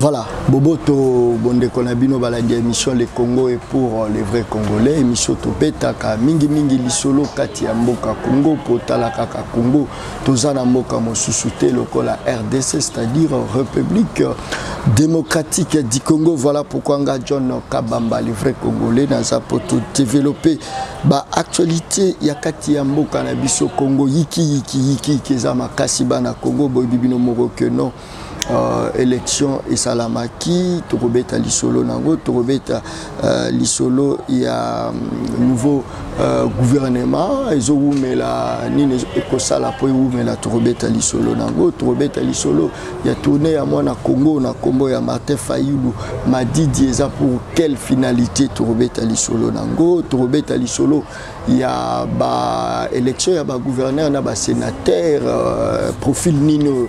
Voilà, Boboto bondeko na bino balandi émission Le Congo est pour les vrais Congolais, émission tobetaka mingi mingi lisolo kati ya mboka Congo po tala kaka Congo toza na mboka mosusu te lokola RDC, c'est-à-dire République démocratique du Congo. Voilà pourquoi nga John Kabamba les vrais Congolais naza po to développer ba actualité ya kati ya mboka na biso Congo yiki yiki yiki yiki eza makasi bana Congo boyebi bino moko que non élection esalamaki tokobeta lisolo nango tokobeta lisolo ya nouveau gouvernement ezowumela nini ekosala mpo ewumela tokobeta lisolo nango tokobeta lisolo ya tournée ya mwana Congo na kombo ya Martin Fayulu Madidi eza pour quelle finalité tokobeta lisolo nango tokobeta lisolo ya ba élection ya ba gouverneur na ba sénateur profil nini oyo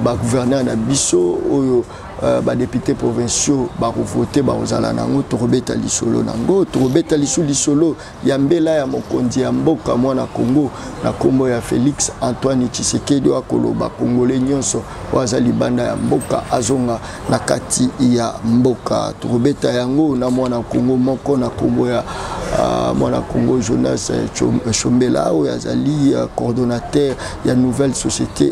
ba gouverneur na biso oyo ba député provinciaux bakovote bakozala nango tokobeta lisolo nango tokobeta lisu lisolo ya mbela ya mokonzi ya mboka mwana Congo na kombo ya Félix Antoine Tshisekedi oyo akoloba congolais nyonso oyo aza libanda ya mboka azonga na kati ya mboka tokobeta yango na mwana Congo moko na kombo ya mwana Congo Jonas Chombela oyo azali coordonnateur ya nouvelle société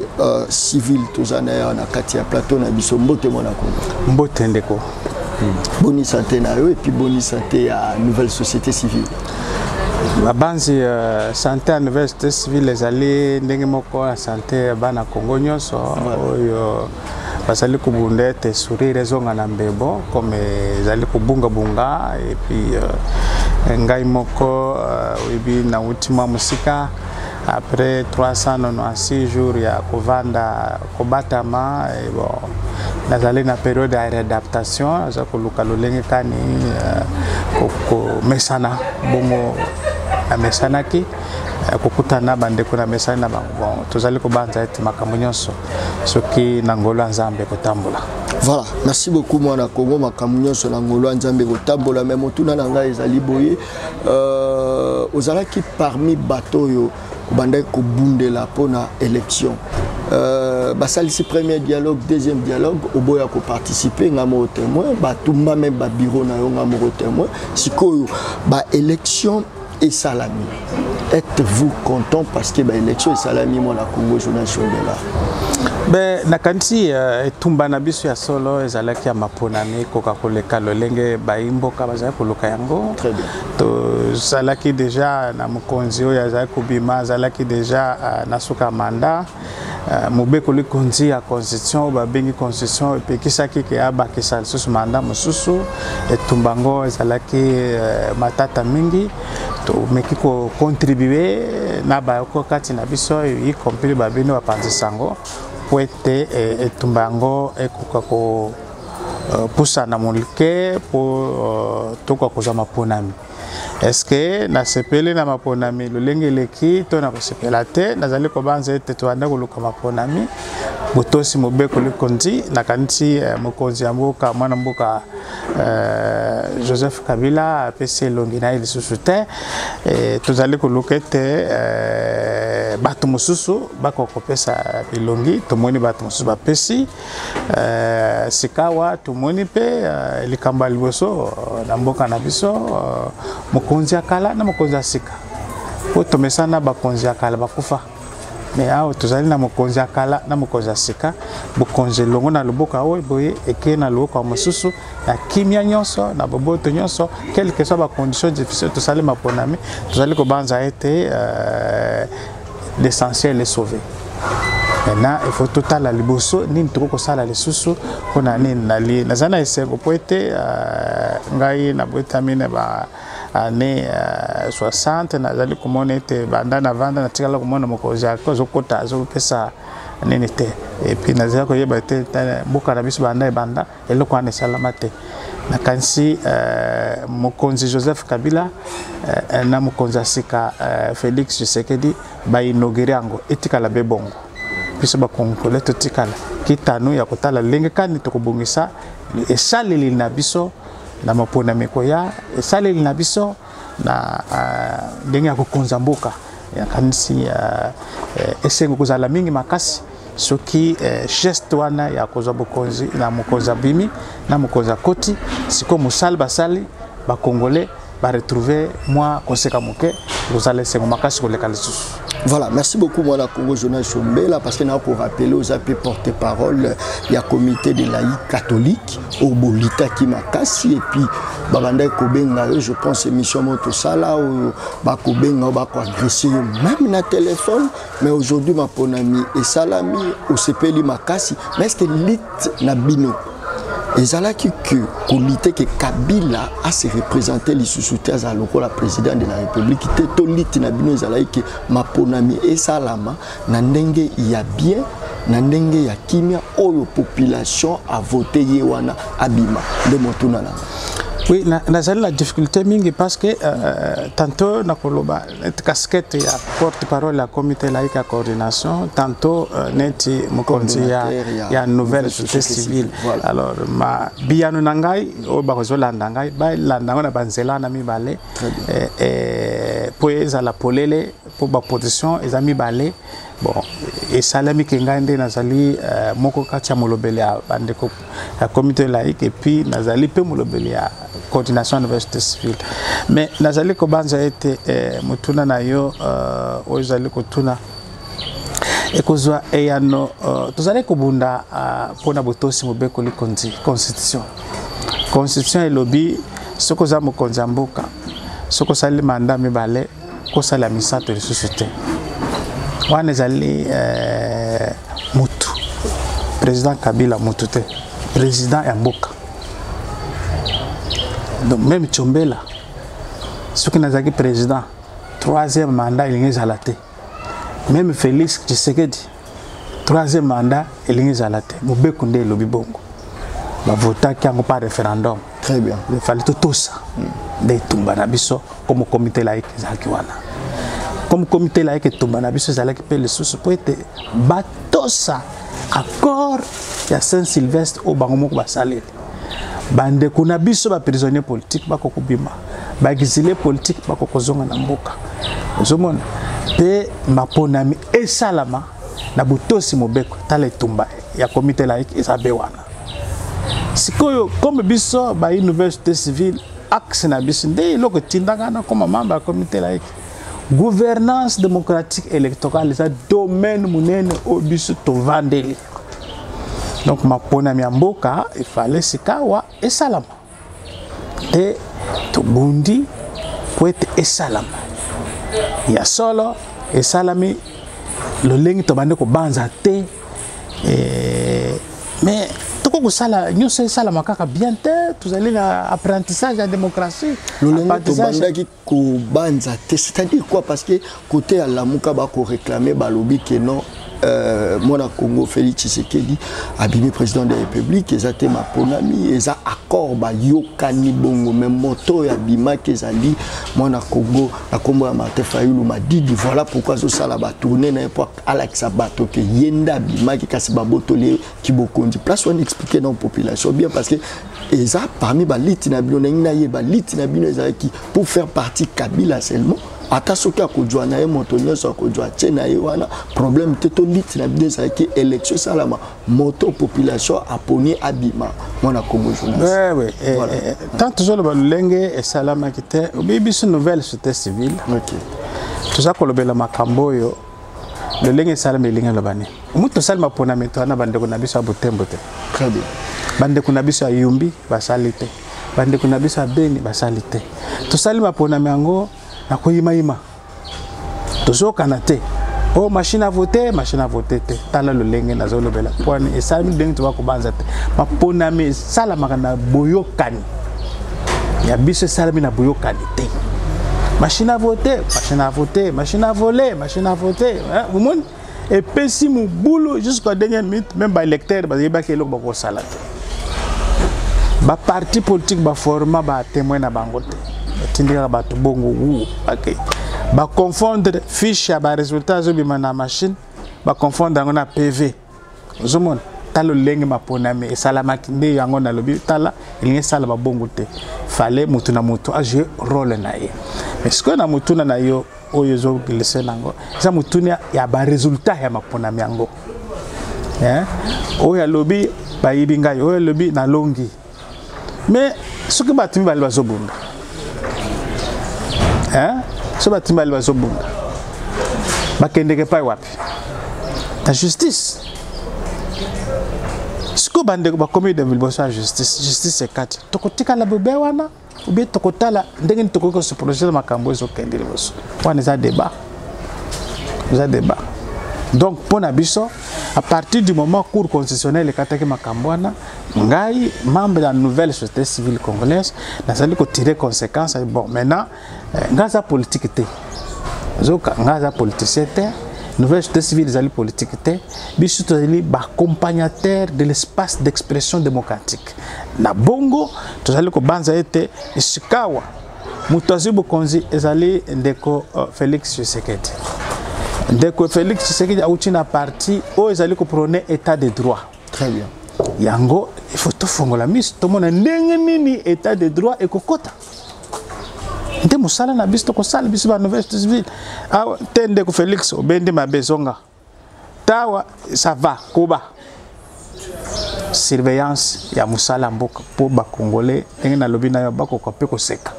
civile toza na ye na kati ya plateau na biso. Mbote mwana Congo. Mbote ndeko. Boni santé na yo et puis boni santé ya nouvelle société civile? Babanzi santé ya nouvelle société civile ezali ndenge moko na santé ya bana Congo nyonso oyo bazali kobunda ete sourire ezonga na mbebo comme ezali kobungabunga. Et puis ngai moko oyebi nauti mwa mosika après 396 jours ya kovanda kobatama. Et bon, nazali na période ya réadaptation, naza koluka lolenge kani komesana. Bongo namesanaki kokutana bandeko na mesani na bango. Bon, tozali kobanza ete makambo nyonso soki na ngolo ya Nzambe kotambola. Voilà, merci beaucoup mwana Congo. Makambo nyonso na ngolo ya Nzambe kotambola, mais motuna na ngai ezali boye: ozalaki parmi bato oyo obandaki kobundela mpona élection, basalisi premier dialogue, deuxième dialogue, oboya koparticipe, nga moko témoin, batumba même babureau na yo, nga moko témoin. Sikoyo baélection esalami, êtes-vous content parce que baélection esalami, mwana Congo Jonas Chombela? Be nakanisi etumba na biso ya solo ezalaki ya maponami ekoka koleka lolenge bayimboka bazali koluka yango. Très bien. Tozalaki déjà na mokonzi oyo azalaki kobima, azalaki déjà na suka ya mandat. Mobeko likonzi ya constitution oyo babengi constitution epekisaki ke abakisa lisusu mandat mosusu. Etumba yango ezalaki matata mingi. Tomeki kocontribue na bayoko kati na biso, y compris babino bapanzi sango, po ete etumba yango ekoka kopusana moke mpo tokoka kozwa maponami. Est-ce nasepeli na maponami lolenge eleki to na kosepela te? Nazali kobanza ete tobanda koluka maponami botosi mobeko likonzi. Nakanisi mokonzi ya mboka, mwana mboka Joseph Kabila, apesi elongi na ye lisusu te. Tozali koluka ete bato mosusu bakoka kopesa elongi. Tomoni bato mosusu bapesi. Sikawa tomoni mpe likambo ya liboso na mboka na biso, mokonzi ya kala na mokonzi ya sika, po tomesana bakonzi ya kala bakufa, mais awa tozali na mokonzi ya kala na mokonzi ya sika. Bokonzi elongo na loboko oyo boye ekei na loboko ya mosusu na kimia nyonso, na boboto nyonso, quelle que soit bacondition difficile. Tosali maponami, tozali kobanza ete l'essentiel est sauvé. Maintenant, il faut totala liboso nini tokoki kosala lisusu mpona nini. Naza na esengo mpo ete ngai nabotami na ba année 60. Nazali komona ete banda navanda, natikala komona mokonzi azokota azopesa nini te. Et puis nazali koyeba ete mboka na biso banda ebanda eloko wana esalama te. Nakanisi mokonzi Joseph Kabila na mokonzi ya sika Félix Tshisekedi bainaugure yango, etikala be bongo. Biso bakongole totikala kitanu ya kotala lolenge kani tokobongisa esaleli na biso na maponami ekoya, esaleli na biso na ndenge ya kokonza mboka. Nakanisi esengo kozala mingi makasi. Soki geste wana ya kozwa bokonzi na mokonzi abimi na mokonzi akoti, sikoyo mosali basali bacongolais baretrouve mwa koseka moke, kozala esengo makasi koleka lisusu. Voilà, merci beaucoup moi Congo Jonas Tshombela, parce que na ko rappeler aux AP porte-parole ya comité de laïcs catholique au bolita ki makasi et puis babanda ko benga yo, je pense émission moto sala ou ba ko benga ba ko agresser yo même na téléphone, mais aujourd'hui ma ponami et salami au sepeli makasi. Mais est-ce que lit na bino ezalaki que kolite ke Kabila a se représenter lisusu te, azala lokola président de la République te, to liti na bino ezalaki ke maponami esalama na ndenge ya bien, na ndenge ya kimia, oyo population a voté ye wana abima? Nde motuna na nga. Oui, nazali na difficulté mingi parce que tantôt nakoloba neti casquette ya porte-parole ya comité laïque ya coordination, tantôt neti mokonzi ya, coordonnateur ya nouvelle société civile. Voilà. Alors ma biyano na ngai oyo bakozolanda ngai, balanda yango na banzela wana mibale. Très bien. Po ezala polele, po baposition eza mibale. Bon, esalami ke ngai nde nazali moko kati ya molobeli ya bandeko ya comité laïque et puis nazali mpe molobeli ya coordination ya nouvelle société civile. Mais nazali kobanza ete motuna na yo oyo ezali kotuna ekozwa eyano. Tozali kobunda mpona botosi mobeko likonzi, constitution. Constitution elobi soki oza mokonzi ya mboka, soki osali mandat mibale, kosala misato lisusu te. Wana ezali mutu président Kabila, mutu te, président ya mboka. Donc même Tshombela, soki nazalaki président, troisième mandat elingi ezala te. Même Félix Tshisekedi, troisième mandat elingi ezala te. Mobeko nde elobi bongo, bavotaki yango par référendum. Très bien. Il fallait totosa. Nde etumba na biso comme comité laïque ezalaki wana. Comme comité laïque, etumba na biso ezalaki mpe lisusu po ete batosa accord ya Saint Sylvestre oyo bango moko basaleli. Bandeko na biso baprisonnier politique bakokobima, baexilé politique bakokozonga na mboka, ozomona mpe maponami esalama na botosi mobeko. Tala etumba ya comité laïque eza be wana. Sikoyo, comme biso bayi nouvelle société civile, axe na biso nde eloko etindaka na koma membre ya comité laïque, gouvernance démocratique électorale eza domaine monene oyo biso tovandeli. Donc maponami ya mboka efale sikawa esalama te, tobundi po ete esalama ya solo. Esalami lolenge tobandi kobanza te, mais tokoki kosala nyonso esalama kaka bien te. Tozali na apprentissage ya démocratie. Lolenge apprentissage tobandaki kobanza te, c'est-à-dire quoi? Parce que côté ya Lamuka bakoréclame, balobi ke non, mwana Congo Félix Tshisekedi abimi président de la République eza te maponami, eza accord bayokani bongo. Mais moto oyo abimaki ezali mwana Congo na nkombo ya Martin Fayulu Madidi. Voilà pourquoi azosala batournée na ye mpo alakisa bato ke ye nde abimaki, kasi babotoli ye bokonzi. Place wana, expliquer na population bien, parce que eza parmi baliti na bino. Ndenge nayeba, liti na bino ezalaki pour faire partie Kabila seulement, ata soki akozwa na ye moto nyonso akozwa tie na ye wana, problème te, to liti na bino ezalaki élection esalama, moto population aponi abima, mwana Congo Jonas? Ouais, Voilà. Tant tozoloba lolenge esalamaki te, oyebi biso nouvelle société civile toza kolobela makambo oyo lolenge esalama elingi eloba nini. Moto tosali maponami to wana, bandeko na biso ya Butembo te. Très bien. Bandeko na biso ya Yumbi basali te, bandeko na biso ya Beni basali te. Tosali maponami yango na koyimayima, tozokana te o machine à voter, machine à voter te. Tala lolenge nazolobela pwani esalami ndenge toba kobanza te. Maponami esalamaka na boyokani ya biso, esalami na boyokani te. Machine à voter, machine à voter, machine à voler, machine à voter, omoni epesi mobulu jusqu'à dernière minute. Même baélecteur bayebaki eloko bakosala te. Baparti politique baforma batémoin na bango te, batindikaka bato bongo wu ake baconfondre fiche ya baresultat azobima na machine, baconfondre yango na PV. Ozomona, tala lolenge maponami esalamaki nde yango nalobi. Tala, elingi esala babongo te, fale motu na motu ajoue rôle na ye. Mais sikoyo na motuna na yo oyo ezoglise nango, eza motuna ya baresultat ya maponami yango. Eh? Oyo alobi bayibi ngai, oyo alobi nalongi. Mais soki bato mibale bazobunda, eh? Soki bato mibale bazobunda, bakendeke epai wapi? Na justice. Sikoyo bandeko bakomi liboso ya justice, justice ekati, tokotikala bobe wana ou bien tokotala ndenge nini tokoki kose projeter makambo ezokende liboso. Wana eza débat, eza débat. Donc mpo na biso, à partir du moment cour constitutionnelle ekataki makambo wana, ngai membre ya nouvelle société civile congolaise nazali kotire conséquence. Bon, maintenant ngai aza politique te, zoka ngai aza politicien te, nouvelle société civile ezali politique te. Biso tozali baaccompagnateur de l'espace d'expression démocratique. Na bongo tozali kobanza ete esikawa moto azwi bokonzi ezali ndeko Félix Tshisekedi. Ndeko Félix Tshisekedi auti na parti oyo ezali koprôner état de droit. Très bien. Yango il faut tofongola miso, tomona ndenge nini état de droit ekokota nde mosala na biso tokosala, biso ba nouvelle société civile. Awa te, ndeko Félix, obendi mabe, zonga tawa, ça va koba surveillance ya mosala mboka mpo bakongolais, ndenge nalobi na yo, bakoka mpe koseka.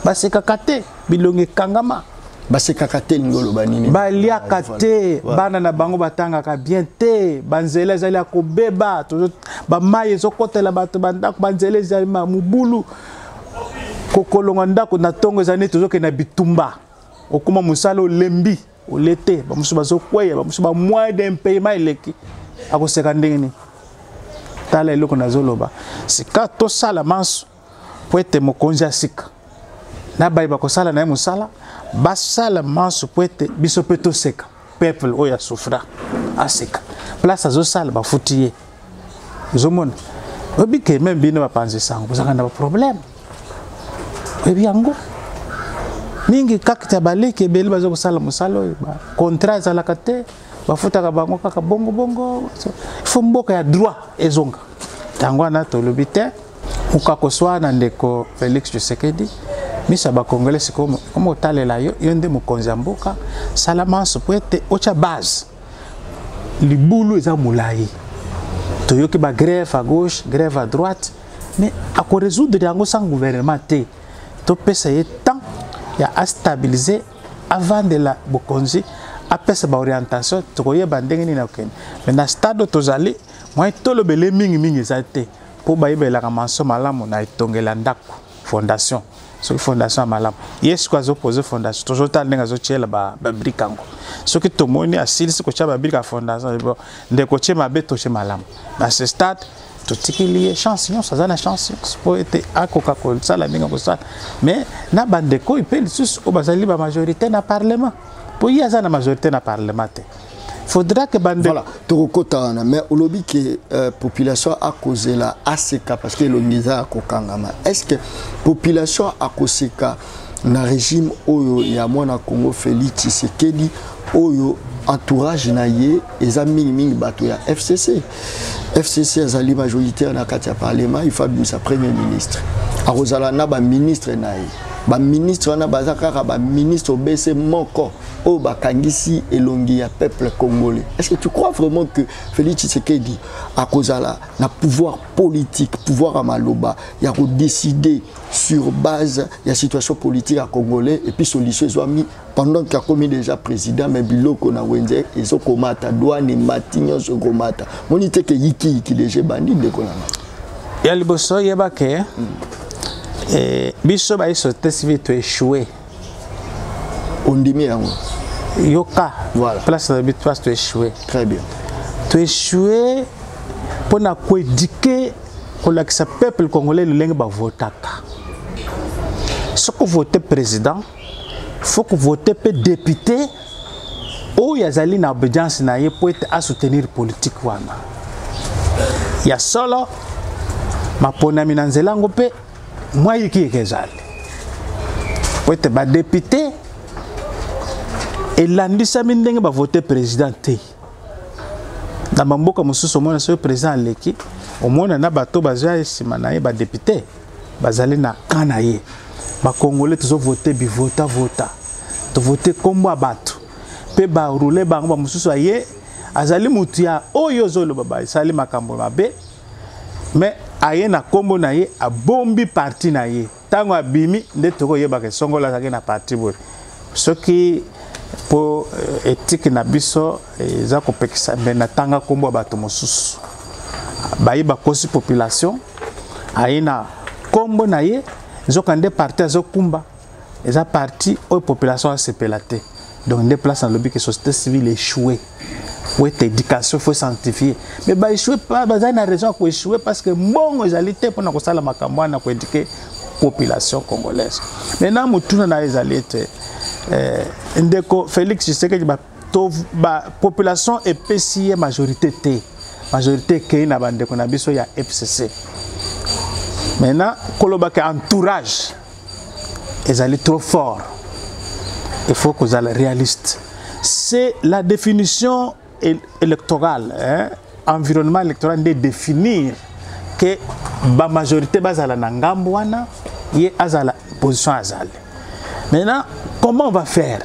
Basekaka te, bilongi ekangama. Basekaka te, elingi oloba nini? Baliaka te, bana na bango batangaka bien te, banzela ezali ya kobeba, bamai ezokotela bato bandako, banzela ezali mobulu, kokolonga ndako na ntongo ezali neti tozokende na bitumba. Okóma mosala, olembi, ole te, bamosusu bazokweya, bamosusu bamoyen d'impayement eleki. Akoseka ndenge nini? Tala eloko nazoloba sika, tosala manso po ete mokonzi ya sika na baye bakosala na ye mosala basala manso po ete biso mpe toseka. Peuple oyo asouffra aseka. Place azosala, bafuti ye, ozomona, oyebi ke même bino bapanzi sango bozalaka na baproblème, oyebi yango mingi. Kaka ya baleki ebele baza kosala mosala oyo, contrat ezalaka te, bafutaka bango kaka bongo bongo. Ifo mboka ya droit ezonga. Yango wana tolobi te mokakoswa na ndeko Félix Tshisekedi. Miso ya bakongolais sikoyo koma otalela yo, yo nde mokonzi ya mboka. Sala manso po ete otya base. Libulu eza molai, toyoki bagrève à gauche, grève à droite, mais akorésoudre yango sans gouvernement te. Topesa ye temps ya astabiliser, avandela bokonzi, apesa baorientation, tokoyeba ndenge nini akokende. Mais na stade oyo tozali, moyen tolobele mingimingi eza te, mpo bayebelaka manso malamu na etongela ndako, fondation. Soki fondation ya malamu, ye sikoyo azopose fondation, tozotala ndenge azotiela babriques yango. Soki tomoni asilisi kotia babriques ya fondation, ndeko tie mabe, totie malamu. Na ce stade totikeli ye chance nyonso, aza na chance nyonso mpo ete akoka kosala ndenge akosala. Mais na bandeko oyo mpe lisusu oyo bazali bamajorité na parlement, mpo ye aza na majorité na parlement te, faudra que bande Voilà, tokokota wana. Mais olobi ke population akozela aseka parce que elongi eza ya kokangama. Est ce que population akoseka na régime oyo ya mwana Congo Félix Tshisekedi, oyo entourage na ye eza mingimingi bato ya FCC? FCC azali majoritaire na kati ya parlement. Il faut abimisa premier ministre, akozala na baministre na ye. Baministre wana baza kaka baministre obese moko oyo bakangisi elongi ya peuple congolais. Est ce que tu crois vraiment que Félix Tshisekedi akozala na pouvoir politique, pouvoir ya maloba ya kodécider sur base ya situation politique ya congolais et puis solution ezwami, pendant qu'akomi déjà président, mais biloko na wenze ezokomata, douane emati, nyonso ekomata? Moni te ke yikiyiki déjà ebandi, ndeko na nga? Ya liboso, yeba ke biso bayi société civile toéchoué. Ondimi yango? Yoka. Voilà. Place na biso, place toéchoué. Très bien. Toéchoué mpona koéduquer, kolakisa peuple congolais lolenge bavotaka. Soki ovote président, faut kovote mpe député oyo azali na obédience na ye mpo ete asoutenir politique wana. Ya solo, maponami na nzela yango mpe mwa yikiyiki ezali, po ete badéputé elandisami ndenge bavote président te. Na bamboka mosusu, omona soki président aleki, omona na bato bazwa nsima na ye, badéputé bazali na camp na ye. Bakongolais tozovote bivota vota, tovote nkombo ya bato mpe barule bango. Bamosusu aye Azali mutu ya oyo ozoloba basali makambo mabe, mais aye na kombo na ye, abombi parti na ye. Ntango abimi nde tokoyebaka esongolo azalaki na parti boye. Soki mpo etike na biso eza kopekisa, me natanga nkombo ya bato mosusu baye bakosi population, aye na nkombo na ye, nzoka nde parti azokumba eza parti oyo population asepela te. Donc nde place nalobi ke société civile échoué po ete éducation faut sanctifier, mais baéchoué, bazali na raison ya koéchouer parce que mbongo ezali te mpona kosala makambo wana, koéduquer population congolaise. Maintenant, motuna na ye ezali ete ndeko Félix Tshisekedi, ba population epesi ye majorité te, majorité ekei na bandeko na biso ya FCC. Maintenant, kolobaka entourage ezali trop fort, il faut kozala réaliste. C'est la définition électorale, hein? Environnement électoral nde définir ke bamajorité bazala na ngambo wana, ye azala position azali. Maintenant, comment on va faire?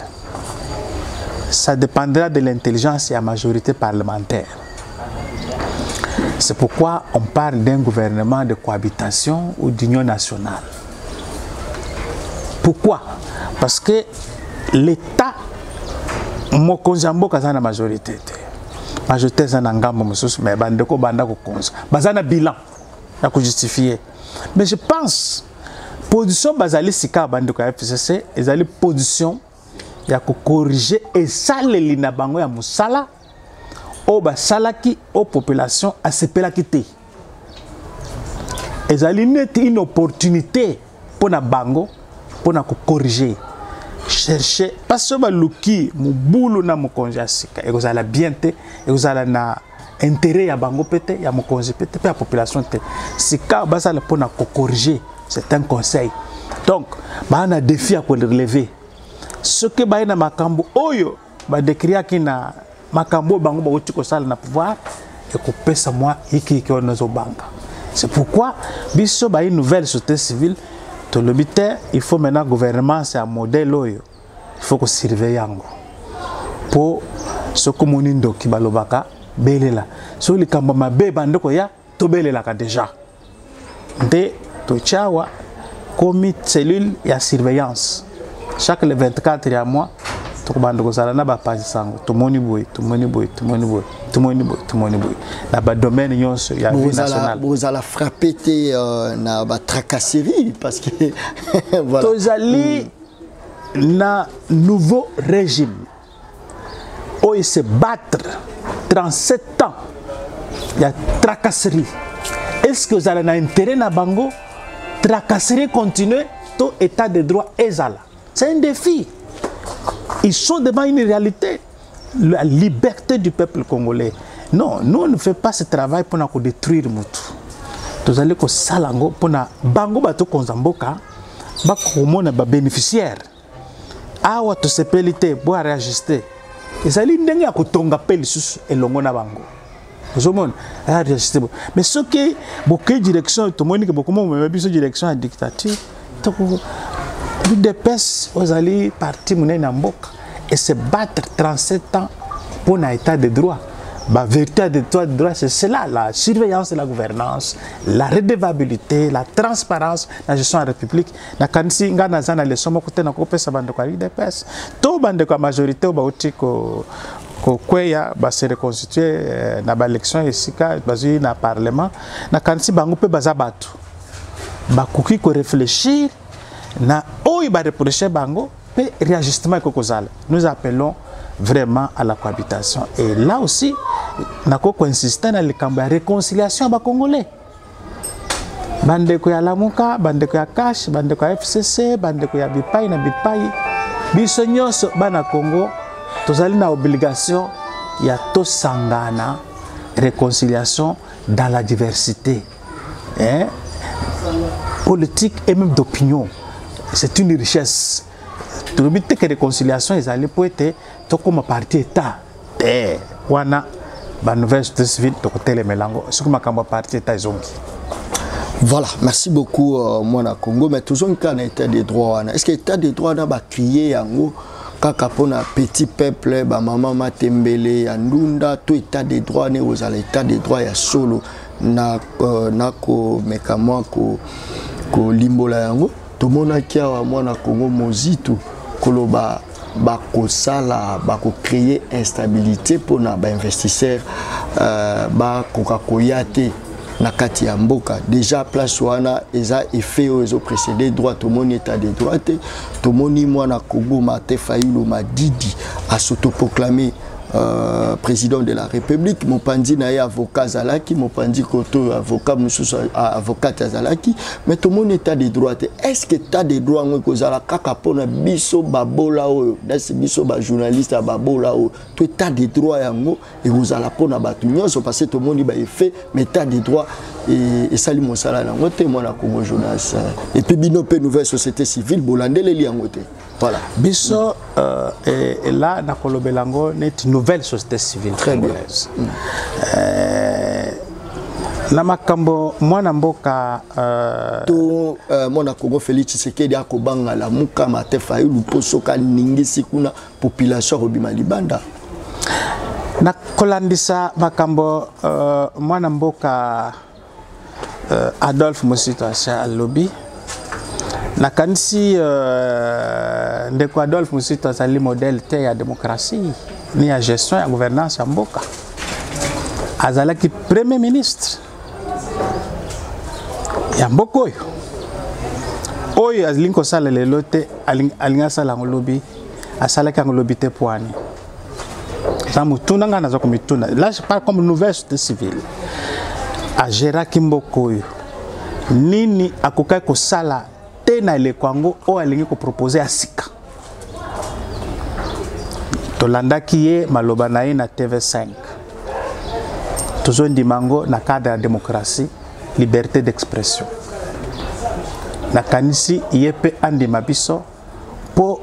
Ça dépendra de l'intelligence et la majorité parlementaire. C'est pourquoi on parle d'un gouvernement de cohabitation ou d'union nationale. Pourquoi? Parce que l'État, mokonzi ya mboka aza na majorité te, majorité eza na ngambo mosusu, mais bandeko banda kokonza baza na bilan ya kojustifie. Mais je pense position bazali sika ya bandeko ya FCC ezali position ya kocorriger esaleli na bango ya mosala oyo basalaki, oyo population asepelaki te. Ezali neti une opportunité mpona bango mpona kocorriger, chercher, parce que baluki mobulu na mokonzi ya sika ekozala bien te, ekozala na intérêt ya bango mpe te, ya mokonzi mpe te, mpe ya population te. Sika basala mpona kocorriger, c'est un conseil. Donc baa na défi ya korelever. Soki baye na makambo oyo badécriaki, na makambo oyo bango bauti kosala na pouvoir, ekopesa mwa yikiyiki oyo nazobanga. C'est pourquoi biso bayi nouvelle société civile tolobi te, il faut maintenant gouvernement ya modèle oyo, il faut kosurveiller yango, mpo soki omoni ndoki, balobaka belela. Soki likambo mabe ebandi koya, tobelelaka déjà. Nde totia awa komi cellule ya surveillance. Chaque le 24 ya mois, tokobanda kozala na bapanzi sango: tomoni boye, tomoni boye, tomoni boye, tomoni boye, tomoni boye, na badomaine nyonso ya vie nationale. Bozala frappé te na batracasserie, parce que voilà. Tozali na nouveau régime oyo se battre 37 ans ya tracasserie. Est ce que ozala na intérêt na bango tracasserie continue to état de droit ezala? C'est un défi. Ils sont devant une réalité, la liberté du peuple congolais. Non, nous, on ne fait pas ce travail mpona kodétruire mutu. Tozali kosala yango mpona bango bato konza mboka bakomona babénéficiaire. Awa tosepeli te, bo réajuste. Ezali ndenge ya kotonga mpe lisusu elongo na bango. Ozomona, réajuste, mais soki bokei direction, tomoni ke bokoma komema biso direction ya dictature. L'UDPS ozali parti monene ya mboka et se battre 37 ans pour un état de droit. Ba vérité de droit, de droit, c'est cela: la surveillance de la gouvernance, la redevabilité, la transparence, la gestion de la République. Nakanisi nga naza na leçon moko te nakopesa bandeko ya UDPS to bandeko ya majorité oyo bauti kokweya, base reconstitue na baélection esika bazwi na parlement. Nakanisi bango mpe baza bato, bakoki koréfléchir na oyo bareproche bango, mpe réajustement ekoki kozala. Nous appelons vraiment à la cohabitation et là aussi nakoki koinsiste na likambo ya réconciliation ya bacongolais: bandeko ya Lamuka, bandeko ya CACH, bandeko ya FCC, bandeko ya bipai na bipai, biso nyonso bana Congo tozali na obligation ya tosangana, réconciliation dans la diversité, hein, politique et même d'opinion. C'est une richesse. Tolobi te ke réconciliation ezali mpo ete tokóma parti état te. Wana banouvelle société civile tokotelemela yango soki makambo ya parti état ezongi. Voilà, merci beaucoup, mwana Congo. Mais toujours kaka na état de droit wana, est ce que état de droit wana bacrier yango Kaka mpona petit peuple, bamama matembele ya ndunda to état de droit ne kozala état de droit ya solo na, na komeka mwa kolimbola yango. Tomonaki awa mwana Kongo Mozitu koloba bakosala, bakocréer instabilité mpona bainvestisseur bakoka koya te na kati ya mboka. Déjà place wana eza effet oyo ezoprécéder droit. Tomoni état de droit te. Tomoni mwana Congo Martin Fayulu Madidi as'autoproclamé président de la République. Mopanzi na ye avocat azalaki, mopanzi koto avocat mosusu, avocate azalaki, mais tomoni état de droit te. Est ce que état de droit yango ekozala kaka mpona biso babola oyo, dasi biso bajournaliste ya babola oyo, to état de droit yango ekozala mpona bato nyonso? Parce que tomoni baeffet, mais état de droit esali mosala yango te, mwana Congo Jonas. Et puis bino mpe nouvelle société civile bolandeleli yango te. Voilà. Biso et là nakolobela yango neti nouvelle société civile Très bien. congolaise. Na makambo mwana mboka To mwana Congo Félix Tshisekedi akobanga Lamuka, Martin Fayulu, mpo soki aningisi kuna, population akobima libanda. Na kolandisa makambo mwana mboka Adolphe Mosito asi alobi, nakanisi ndeko Adolphe Mosito azali modèle te ya démocratie ni ya gestion ya gouvernance ya mboka. Azalaki premier ministre ya mboka oyo. Oyo alingi kosala lelo te, alingi asala yango lobi, asalaki yango lobi te. Poani eza motuna ngai naza komituna. Là, je parle comme nouvelle société civile. Agéraki mboka oyo, nini akokaki kosala te na eleko yango oyo alingi kopropose ya sika? Tolandaki ye, maloba na ye na TV5, tozondima yango na cadre ya démocratie, liberté d'expression. Nakanisi ye mpe andima biso mpo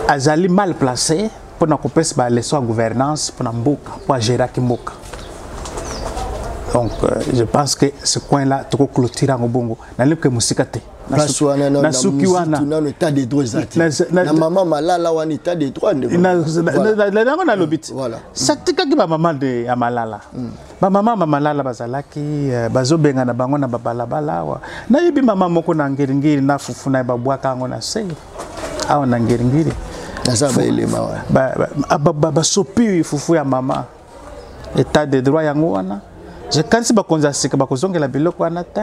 azali mal placé mpona kopesa baleçon ya gouvernance mpona mboka, mpo agéraki mboka. Donc je pense que ce coin là tokoclôture yango bongo. Nalingi mosika te. Place wana nasuki wana. Nano état de droit eza te. Na mama Malala wana, état de droit. Yango nalobi te. Satikaki bamama de ya Malala, bamama ba Malala bazalaki bazobengana bango na babalabala awa. Nayebi mama moko na Ngiringiri, na fufu na ye babwaka yango na se awa na Ngiringiri. Naza baelema wana. Basopi fufu ya mama. État de droit yango wana, je kanisi bakonzi ya sika bakozongela biloko wana te.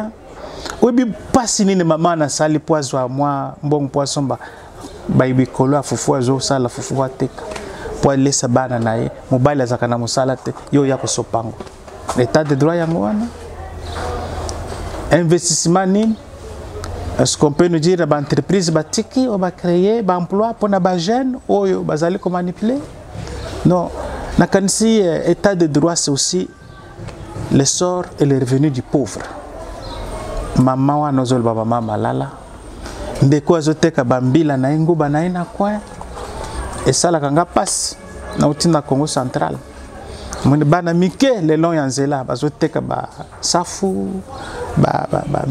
Oyebi mpasi nini mama nasali mpo azwa mwa mbongo mpo asomba bikolo ya fufu, azosala fufu, ateka mpo alesa bana na ye? Mobali azalaka na mosala te, ye oya kosopango. État de droit yango wana. Investissement nini? Est-ce qu'on peut nous dire baentreprise batiki oyo bacréer baemploi mpona bajeune oyo bazali komanipuler? Non. Nakanisi état de droit, c'est aussi le sort et le revenu du pauvre. Mama wana ozoloba, mama Malala, ndeko azoteka bambila na ye, nguba na ye na coin, esalaka nga mpasi. Nauti na Congo Central, moni bana mike le long ya nzela bazoteka basafu,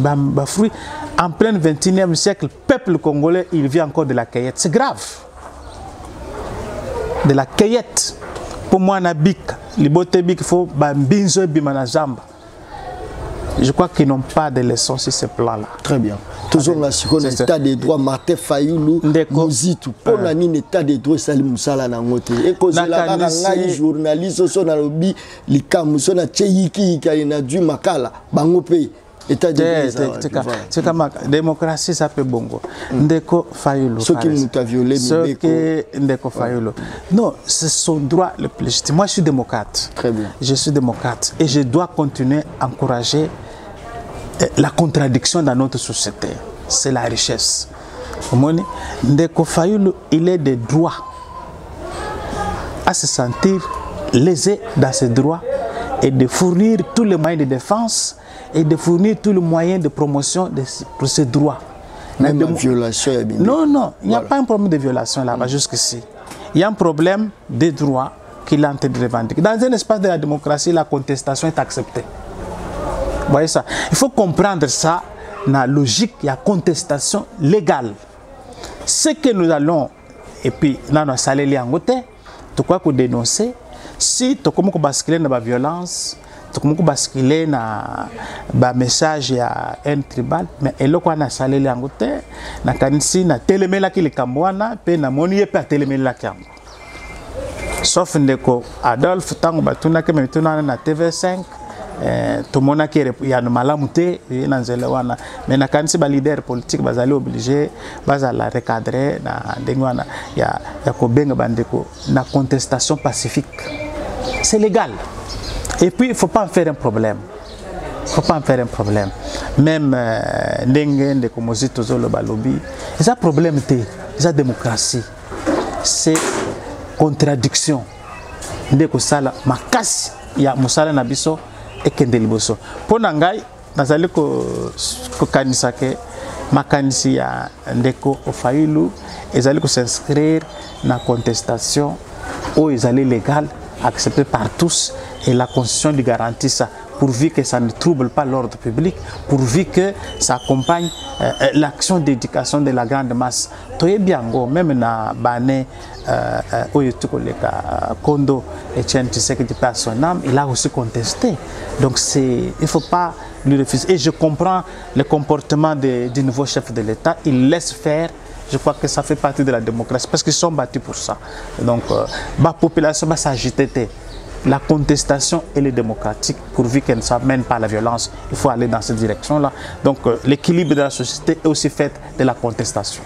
bafruit. En plein 21e siècle, peuple congolais, il vit encore de la cueillette. C'est grave, de la cueillette. Mpo mwana bika, libota ebika, faut bambinzo ebima na zamba. Je crois qu'ils n'ont pas de leçons sur ce plan-là. Très bien. Tozonga sikoyo na état de droit, Martin Fayulu Mozitu. Mpona nini état de droit esali mosala nango te? Ekozela kaka ngai journaliste oso nalobi likambo so natie yikiyiki na dwi makala bango mpe état de droit. Tika démocratie eza mpe bongo, ndeko Fayulu. Soki moto aviole mibeko? Ndeko Fayulu, non, c'est son droit le plus légitime. Moi, je suis démocrate. Très bien. Je suis démocrate et je dois continuer à encourager la contradiction dans notre société. C'est la richesse. Omoni, ndeko Fayulu, il est de droit à se sentir lésé dans ses droits et de fournir tous les moyens de défense et de fournir tous les moyens de promotion de pour ses droits. Même la violation. Non, non, il n'y a pas un problème de violation là-bas jusqu'ici. Il y a un problème de droits qu'il est en train de revendiquer. Dans un espace de la démocratie, la contestation est acceptée. Vous voyez ça? Il faut comprendre ça dans la logique, il y a contestation légale. Ce que nous allons, et puis nano asaleli yango te, tokoki kodénoncer si tokomi kobascule na baviolence, tokomi kobascule na bamessage ya haine tribal. Mais eloko wana asaleli yango te. Nakanisi natelemelaki likambo wana mpe namoni ye mpe atelemelelaki yango, sauf ndeko Adolphe. Ntango batunaki me mituna wana na TV5, tomonaki yano malamu te ye na nzela wana. Mais nakanisi baleader politique bazali obligé bazala recadré na ndenge wana ya kobenga bandeko na contestation pacifique. C'est légal et puis il faut pas en faire un problème, faut pas en faire un problème. Même ndenge ndeko Mozito ozoloba, lobi eza problème te, eza démocratie. C'est contradiction nde kosala makasi ya mosala na biso ekende liboso. Mpo na ngai, nazali kokanisa ke makanisi ya ndeko Fayulu ezali kos'inscrire na contestation oyo ezali légale, accepté par tous, et la Constitution lui garantit ça, pourvu que ça ne trouble pas l'ordre public, pourvu que ça accompagne l'action d'éducation de la grande masse. Toyebi yango, même na bane oyo tokoleka, Kondo Etienne Tshisekedi, paix à son âme, il a aussi contesté. Donc c'est, il faut pas lui refuser. Et je comprends le comportement du nouveau chef de l'État, il laisse faire. Je crois que ça fait partie de la démocratie parce qu'ils sont battus pour ça. Donc, la population va s'agiter. La contestation, elle est démocratique, pourvu qu'elle ne s'amène pas à la violence. Il faut aller dans cette direction-là. Donc, l'équilibre de la société est aussi fait de la contestation.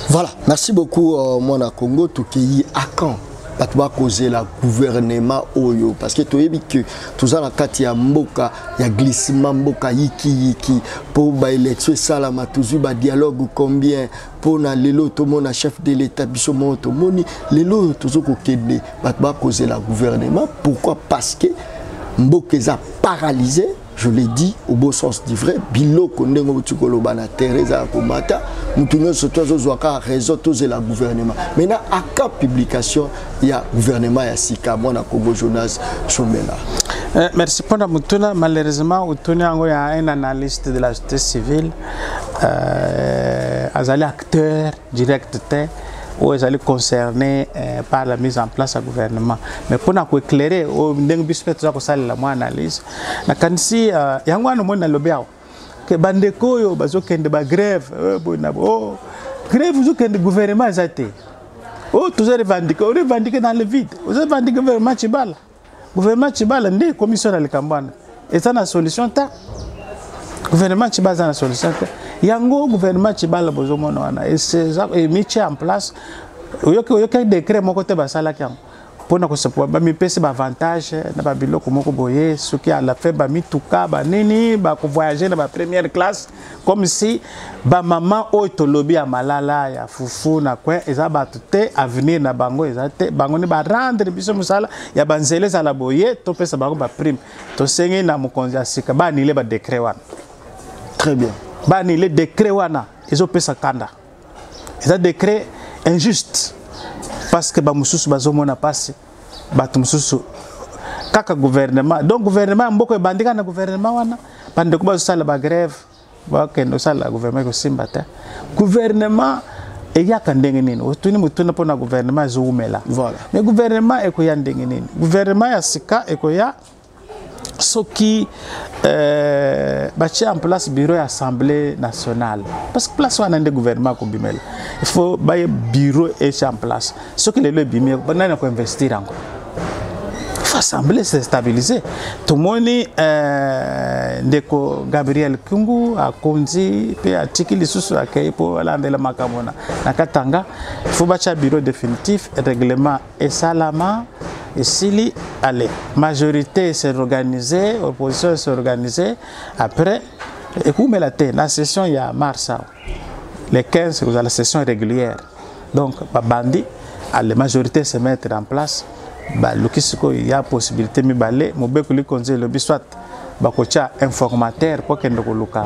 Voilà, merci beaucoup, Mwana Congo. Tokei à quand bato bakozela gouvernement oyo? Parce que toyebi ke toza na kati ya mboka ya glissement, mboka yikiyiki. Mpo baélection esalama, tozwi badialogue combien mpo na lelo tomona chef de l'État? Biso moko tomoni lelo oyo tozo kokende, bato bakozela gouvernement. Pourquoi? Parce que mboka eza paralysé, je l'ai dit au beau sens du vrai. Biloko, ndenge outi koloba, na terre eza ya komata, motu nyonso to azozwa kaka raison. Tozela gouvernement maintenant aka publication ya gouvernement ya sika, mwana Congo Jonas Chomela? Merci mpona motuna. Malheureusement, otuni yango ya un analyste de la société civile, azali acteur direct te oyo ezali concerné par la mise en place ya gouvernement. Mais mpona koéclairer oyo ndenge biso mpe toza kosalela mwa analyse, nakanisi yango wana omoni nalobi awa ke bandeko oyo bazokende bagrève boye na oh, grève ozokende, gouvernement eza te. Oyo toza revendiquer, orevendiquer dans le vide, oza revendiquer gouvernement Tshibala. Gouvernement Tshibala nde commission na likambo wana eza na solution te. Gouvernement Tshibala eza na solution te. Yango gouvernement Tshibala bozomona wana emitie en place, oyoki, oyoki décret moko te basalaki yango mpona kosepoa bamipesi baavantage na babiloko moko boye. Soki à la fin bamituka banini bakovoyage na bapremière classe, comme si bamama oyo tolobi ya malala ya fufu na coin eza bato te, avenir na bango eza te. Bango nde barendre biso mosala ya banzela ezala boye, topesa bango baprime. Tosengi na mokonzi ya sika baannuler badécret wana. Très bien. Baannuler décret wana, ezopesa kanda, eza décret injuste, parce que bamosusu bazomona mpasi, bato mosusu kaka gouvernement. Donc gouvernement ya mboka ebandi kaka na gouvernement wana. Bandeko bazosala bagrève, bakende kosala gouvernement, ekosimba te. Gouvernement eyaka ndenge nini? Otuni motuna mpona gouvernement ezowumela. Voilà. Mais gouvernement ekoya ndenge nini? Gouvernement ya sika ekoya soki batie en place bureau ya Assemblée nationale, parce que place wana nde gouvernement akobimela. Il faut baye bureau etie en place. Soki lelo ebimi, nani akoinvestir yango? Faut assemblée se stabiliser. Tomoni ndeko Gabriel Kungu akonzi mpe atiki lisusu, akei mpo alandela makambo na Katanga. Il faut batia bureau définitif, règlement esalama, esili, allez, majorité s'organiser, opposition s'organiser. Après ekumela te na session ya mars awa, le 15 kozala session régulière. Donc babandi, allez, majorité se mettre en place. Baluki sikoyo ya possibilité mibale. Mobeko likonzi elobi soit bakotia informateur mpo akende koluka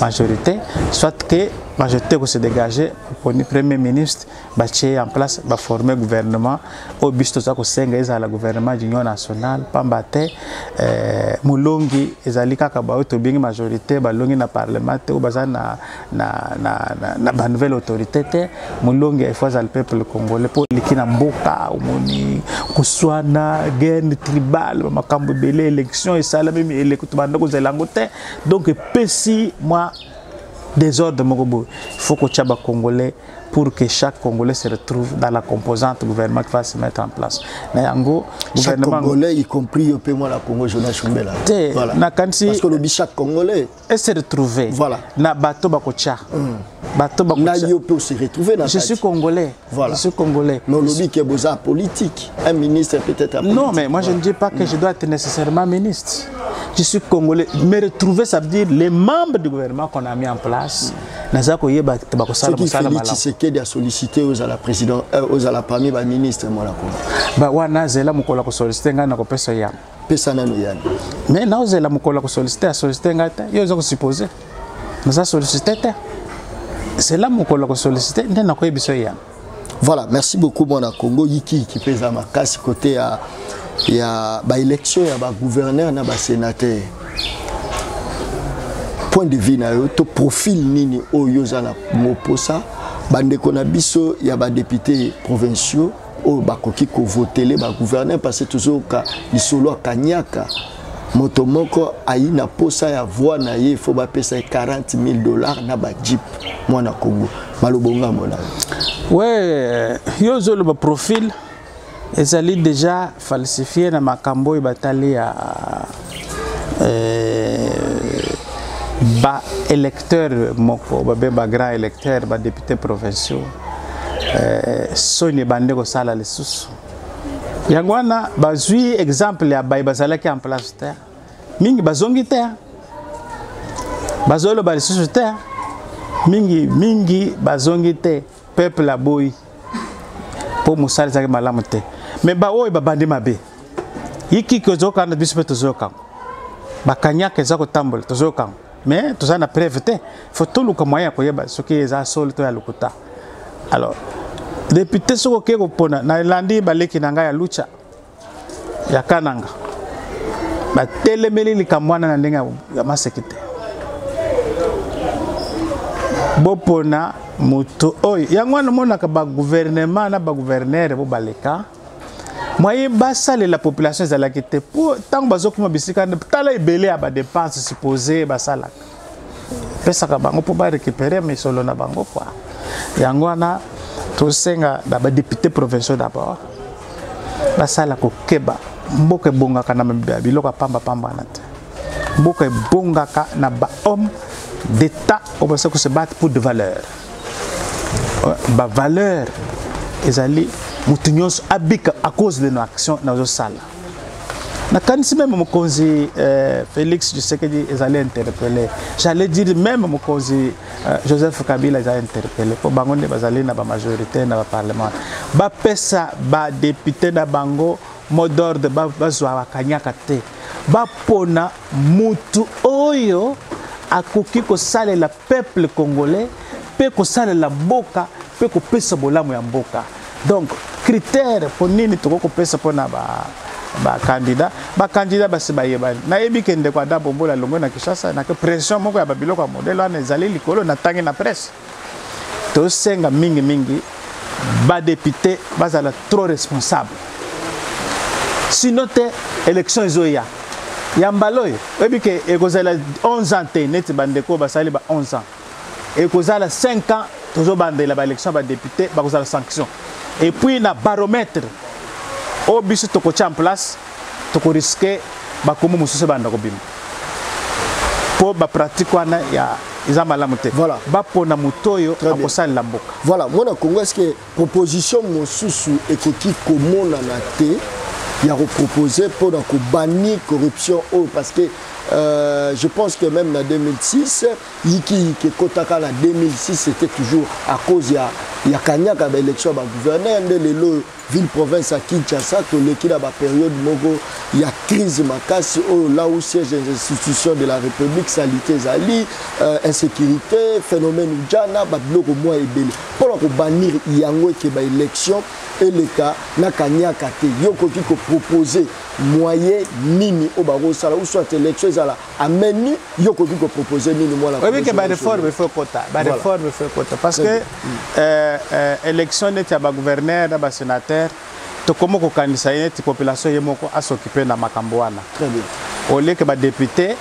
Majorité, soit que majorité ko se dégager, poni premier ministre, batie en place, baforme gouvernement oyo biso toza kosenga ezala gouvernement d'union nationale, pamba te molongi ezali kaka baoyo tobengi majorité balongi na parlement te, oyo baza na banouvelle autorité te. Molongi il faut azala peuple congolais, mpo eleki na mboka, omoni koswana, guerre tribale, bamakambo ebele. Élection esalami, eleko tobanda kozela yango te, donc epesi mwa désordre moko boye. Il faut kotia bacongolais pour que chaque Congolais se retrouve dans la composante gouvernement qui va se mettre en place. Na yango chaque Congolais, y compris yo pe mwana Congo Jonas Chumbela. Te, voilà. Nakanisi parce que lobi chaque Congolais et se retrouver. Voilà. Na bato bakotia. Bato bakotia. Na yo pe se retrouver na Je suis congolais. Voilà. Je suis congolais. Mais lobi que boza politique, un ministre peut-être. Non, mais moi, voilà, je ne dis pas que je dois être nécessairement ministre. Je suis congolais. Me retrouver, ça veut dire les membres du gouvernement qu'on a mis en place. Naza koyeba bakosala mosala malamu. Tshisekedi a sollicité ozala président, ozala parmi ba ministre, mwana Congo. Ba wana zela mokolo ko solliciter ngai na kopesa ya. Pesa nano yani. Mais naozela mokolo ko solliciter, asolliciter ngai te. Yo oza kosupposer. Naza sollicité te. Zela mokolo kosolliciter nde nakoyebisa ya. Voilà, merci beaucoup mwana Congo. Yiki yiki peza makasi côté ya ba élection ya ba gouverneur na ba sénateur. Point de vue na yo to profil nini oyo oza na moposa bandeko na biso ya badéputé provinciaux oyo bakoki kovotele bagouverneur? Parce que tozoyoka lisolo ya kanyaka, moto moko ayi na posa ya voix na ye, faut bapesa ye 40 000 $ na bajeep. Mwana Congo, maloba ngambo na yo. We, yo ozoloba profil ezali déjà falsifié na makambo oyo batali ya baélecteur moko babe bagrand électeur, badéputé provinciaux. Soni ebandi kosala lisusu. Yango wana bazwi exemple ya baye bazalaki en place te, mingi bazongi te, bazoloba lisusu te, mingi mingi bazongi te. Peuple aboyi mpo mosala ezalaki malamu te. Me baoyo babandi mabe, yikiki ozokanda, biso mpe tozoyokango, bakanyaka eza kotambola, tozoyokango, mais toza na preuve te. Faut toluka moyen ya koyeba soki eza solo to ya lokuta. Alors député, soki okei kopona, nalandi baleki na ngai ya Lucha ya Kananga, batelemeli likambo wana na ndenge ya maseki te. Bopona moto oyo, yango wana omonaka bagouvernement na bagouverneur bo baleka, moyen basalela population ezalaki te, mpo ntango bazokoma bisika, tala ebele ya badépense supposé basalaka, pesaka bango mpo barécupérer misolo na bango kua. Yango wana tosenga na badéputé provinciaux d'abord basala kokeba. Mboka ebongaka na biloko ya pambapamba wana te. Mboka ebongaka na bahomme d'état oyo baza kose battre pour de valeur. Bavaleur ezali motu nyonso abika à cause de nos actions nazosala. Nakanisi même mokonzi Félix Tshisekedi ezali interpellé, j'allais dire même mokonzi Joseph Kabila ezali interpellé, mpo bango nde bazali na bamajorité na baparlement. Bapesa badéputé na bango mot d'ordre, bazwa bakanyaka te, bapona mutu oyo akoki kosalela peuple congolais mpe kosalela mboka mpe kopesa bolamu ya mboka. Donc critère mpo nini tokoki kopesa mpona bacandidat, bacandidat basi bayebani. Nayebi ke ndeko Ada Bombola alongwe na Kinshasa nake pression moko ya babiloko ya modele wana ezali likolo. Natangi na presse. Tosenga mingimingi badéputé bazala trop responsable, sinon te élection ezoya ya mbala oyo, oyebi ke ekozala 11 ans te neti bandeko basali ba 11 ans, ekozala 5 ans. Tozobandela baélection ya badéputé, bakozala sanction. Et puis na baromètre oyo biso tokotia en place, tokorisquer bakombo mosusu ebanda kobima, mpo bapratique wana ya eza malamu te. Bapona moto oyo akosalela mboka. Voilà, mwana Congo, est ce que proposition mosusu ekoki komonana te? ya koproposer mpona kobannir corruption oyo? Parce que je pense que même na 2006, yiki yiki ekotaka na 2006, c'était toujours à cause ya kanyaka, baélection ya bagouverneur. Nde lelo ville province ya Kinshasa toleki na bapériode moko ya crise makasi oyo, là où siège des institutions de la République, saleté ezali, insécurité, phénomène ujana, babiloko mwa ebele. Mpona kobannir yango eke baélection eleka na kanyaka te, yo okoki kopropose moyen nini oyo bakosala, ou soit élection ezala ameni? Yo okoki kopropose nini, mwana? Oyebi ke baréforme, il faut ekota baréforme, il faut ekota, parce que élection neti ya bagouverneur na basénateur, tokomi kokanisa ye neti population ye moko as'occupe na makambo wana. Très bien. Au lieu ke badéputé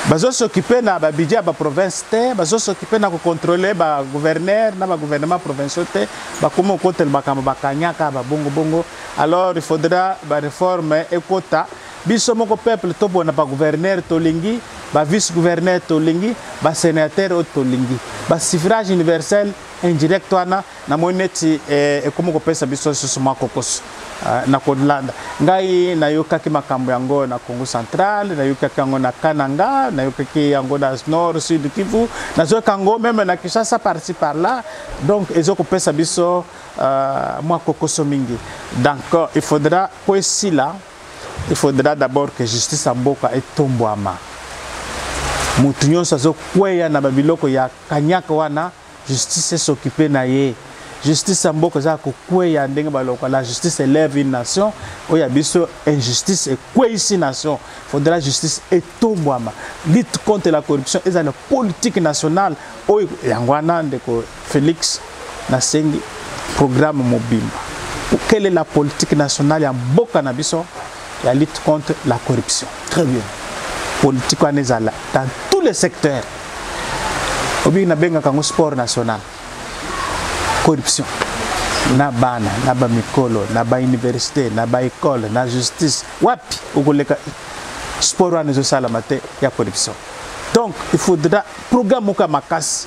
bazos'occupe na babudget ya baprovince te, bazos'occupe na kocontrôle bagouverneur na bagouvernement provinciaux te, bakomi kokotela makambo bakanyaka babongobongo. Alors il faudra baréforme ekota, biso moko peuple tobona bagouverneur tolingi, bavice gouverneur tolingi, basénateur oyo tolingi. Basuffrage universel indirect wana, namoni neti ekomi kopesa biso lisusu mwa kokoso. Na kolanda ngai, nayokaki makambo yango na Congo Central, nayokaki yango na Kananga, nayokaki yango na Nord Sud Kivu, nazoyoka yango même na Kinshasa, par-ci par-là. Donc ezokopesa biso mwa kokoso mingi. Donc il faudra, po esila, il faudra d'abord que justice ya mboka etombwama. Motu nyonso azokweya na babiloko ya kanyaka wana, justice es'occupe na ye. Justice ya mboka eza kokweya ndenge baloko: "La justice élève une nation." Oyo ya biso, injustice ekweyisi nation. Faudra justice etombwama, lutte contre la corruption eza na politique nationale. Oyo yango wana, ndeko Félix, nasengi programme mobimba: quelle est la politique nationale ya mboka na biso ya lutte contre la corruption? Très bien. Politique wana ezala dans tous les secteurs. Obiki nabengaka yango sport national, corruption, na bana, na bamikolo, na bauniversité, na baécole, na justice. Wapi okoleka, sport wana ezosalama te ya corruption. Donc il faudra programme moko ya makasi,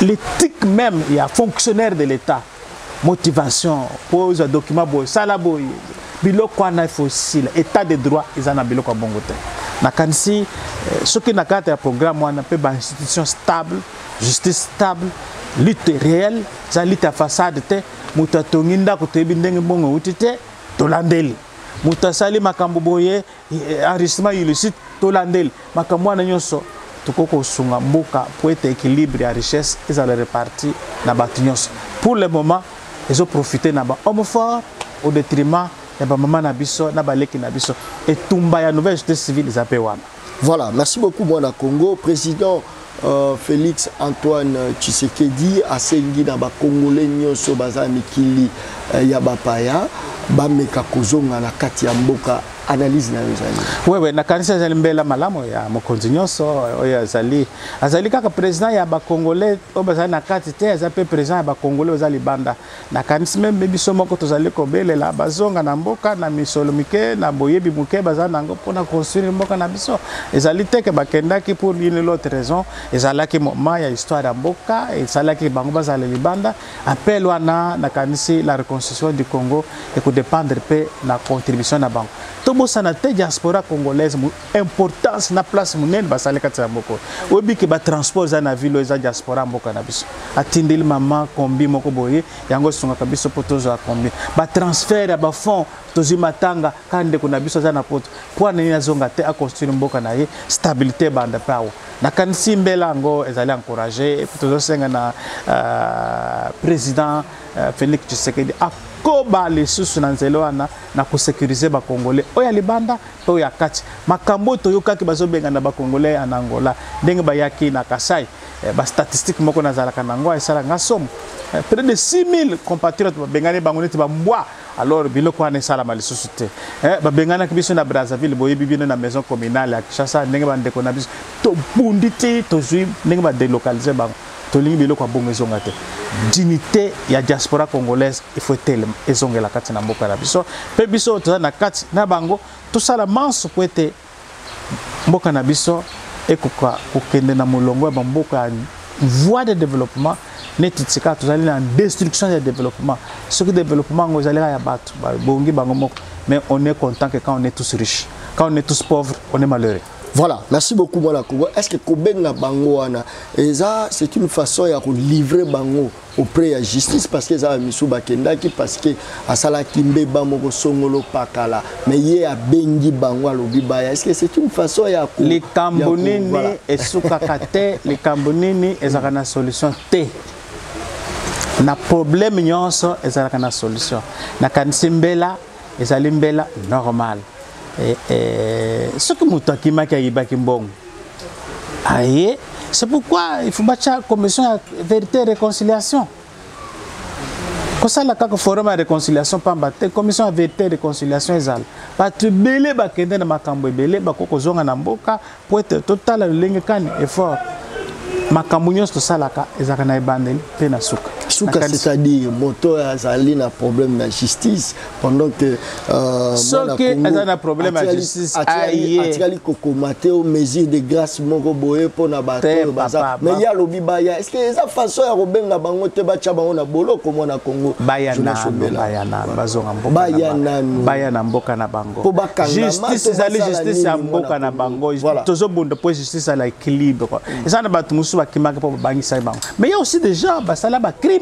l'éthique même ya fonctionnaire de l'État, motivation po ozwa document boye, sala boye, biloko wana il faut sila. État de droit eza na biloko ya bongo te. Nakanisi soki na kati ya programme wana mpe bainstitution stable, justice stable, lutte réelle, eza lutte ya façade te. Moto atongi ndako, toyebi ndenge mbongo euti te, tolandeli. Moto asali makambo boye, enrichissement illicite, tolandeli. Makambo wana nyonso tokoki kosunga mboka po ete équilibre ya richesse ezala réparti na bato nyonso. Pour le moment ezoprofite na bahomme fort au détriment ya bamama na biso na baleki na biso. Etumba ya nouvelle société civile eza mpe wana. Voilà, merci beaucoup, mwana Congo. Président Félix Antoine Tshisekedi asengi na bakongole nyonso baza mikili ya bapaya bameka kozonga na kati ya mboka. Analyse na yo ezali? Wewe, nakanisi ezali mbela malamu ya mokonzi nyonso oyo azali kaka président ya bakongole oyo bazali na kati te, aza mpe président ya bakongole oyo eza libanda. Nakanisi même biso moko tozali kobelela bazonga na mboka na misolo mike, na boyebi moke baza nango, mpona construire mboka na biso. Ezali te ke bakendaki pour une ou l'autre raison, ezalaki moment ya histoire ya mboka esalaki bango bazala libanda. Appel wana, nakanisi la reconstruction du Congo ekodépendre mpe na contribution na bango. Tobosana te diaspora congolaise, importance na place monene basali kati ya mboka. Oyebi ke batransport eza na ville oyo eza diaspora mboka na biso atindeli mama kombi moko boye, yango esungaka biso mpo tozwa kombi. Batransfert ya bafond, tozwi matanga kaka ndeko na biso aza na Poto. Mpo nini azonga te, aconstruire mboka na ye? Stabilité ebanda mpe awa. Nakanisi mbela yango ezali encouragé. Epuis tozosenga na président Félix Tshisekedi akoba lisusu na nzela wana na kosécuriser bakongolais oyo ya libanda mpe oyo ya kati. Makambo oyo toyokaki, bazobengana bakongolais ya na Angola, ndenge bayaki na Kasai, bastatistique moko nazalaka nango esalaka somo: près de 6000 compatriotes babengani bango neti bambwa. Alors biloko wana esalama lisusu te. Babenganaki biso na Brazzaville, boyebi bino na maison communale ya Kinshasa, ndenge bandeko na biso tobundi ti tozwi ndenge badélocaliser bango. Tolingi biloko ya bongo ezonga te. Dignité ya diaspora congolaise, il faut etelema, ezongela kati na mboka na biso. Mpe biso oyo toza na kati na bango, tosala manso po ete mboka na biso ekoka kokende na molongo ya bamboka ya voie de développement. Neti tika tozali na destruction ya développement. Soki développement yango ezali kaka ya bato babongi bango moko, mais on est content que quand on est tous riches, quand on est tous pauvres, on est malheureux. Voilà, merci beaucoup mwana Congo. Est-ce que kobenga bango wana eza, c'est une façon ya kolivrer bango auprès ya justice? Parce que eza bamisu bakendaki parce que asalaki mbeba moko songolo pakala, mais ye abengi bango, alobi baya. Est-ce que c'est une façon ya Likambo nini esukaka te, likambo nini ezalaka na solution te. Na problème nyonso ezalaka na solution. Nakanisi mbela ezali mbela normal. Soki moto akimaki, ayibaki mbongo aye, c'est pourquoi il faut batya commission ya vérité et réconciliation. Kosala kaka forum ya réconciliation pamba te. Commission ya vérité et réconciliation ezala, bato ebele bakende na makambo ebele, bakoki kozonga na mboka po ete totala lolenge kani effort. Makambo nyonso tosalaka ezalaka na ebandeli mpe na suka. Suka, c'est-à-dire moto azali na problème na justice pendant que Soki aza na problème ya justice, aye. Atikali kokoma te o mesure de grâce moko boye mpona bato oyo baza, mais ye alobi baya. Est ce que eza façon ya kobenga bango te, batya bango na boloko, mwana Congo? Baya nanu, baya nanu, bazonga mboka. Baya nanu. Baya na mboka na bango. Justice ezali justice ya mboka na bango. Tozobunda mpo justice ala équilibre. Eza na bato mosusu bakimaki mpo babangisaki bango, mais ya aussi des gens basala bacrime.